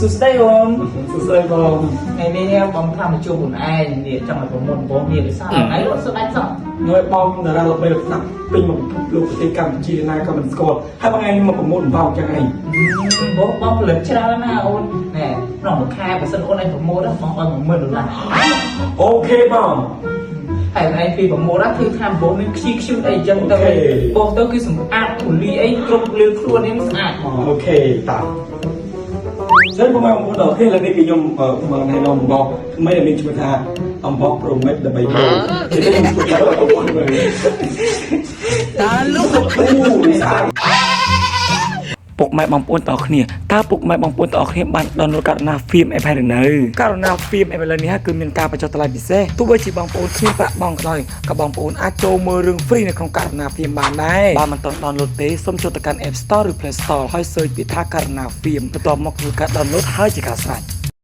សួស្តីអូន សួស្តីបង ថ្ងៃនេះបងថាមកជួបខ្លួនឯងនេះចង់ឲ្យប្រមូលបងនេះដោយសារឯងអត់ស្ដាច់សោះ នៅបងតារាល្បីល្បាតពេញមកពិភពលោកប្រទេសកម្ពុជាណាក៏មិនស្គាល់ហើយបងឯងមកប្រមូលបងចឹងអី បងបងផលិតច្រើនណាស់អូនណែក្នុងមួយខែបើសិនអូនឯងប្រមូលបងឲ្យ10000ដុល្លារ OK បង ហើយឯងពីប្រមូលគឺថាបងមានខ្ជិះខ្ជូតអីចឹងទៅបងទៅគឺសម្អាតធូលីអីគ្រប់លើខ្លួននេះស្អាតហ្មង OK តាចឹងបងប្អូនដល់គេឥឡូវនេះគឺខ្ញុំមកណែនាំបងថ្មីដែលមានឈ្មោះថាអំបោះប្រូមេតដើម្បីប្រូគេខ្ញុំធ្វើដល់បងប្អូនមើល តាលុក អូស្អាត ពុកម៉ែបងប្អូនទាំងអស់គ្នាតើពុកម៉ែបងប្អូនទាំងអស់គ្នាបាន download ករណា film app ហើយឬនៅករណា film app ឥឡូវនេះគឺមានការបញ្ចុះតម្លៃពិសេសទោះបីជាបងប្អូនគ្មានប្រាក់បង់ក៏ដោយក៏បងប្អូនអាចចូលមើលរឿង free នៅក្នុងករណា film បានដែរបើមិនទាន់ download ទេសូមចូលទៅកាន់ App Store ឬ Play Store ហើយ search ពាក្យថាករណា film បន្ទាប់មកធ្វើការ download ហើយជាការស្រេច។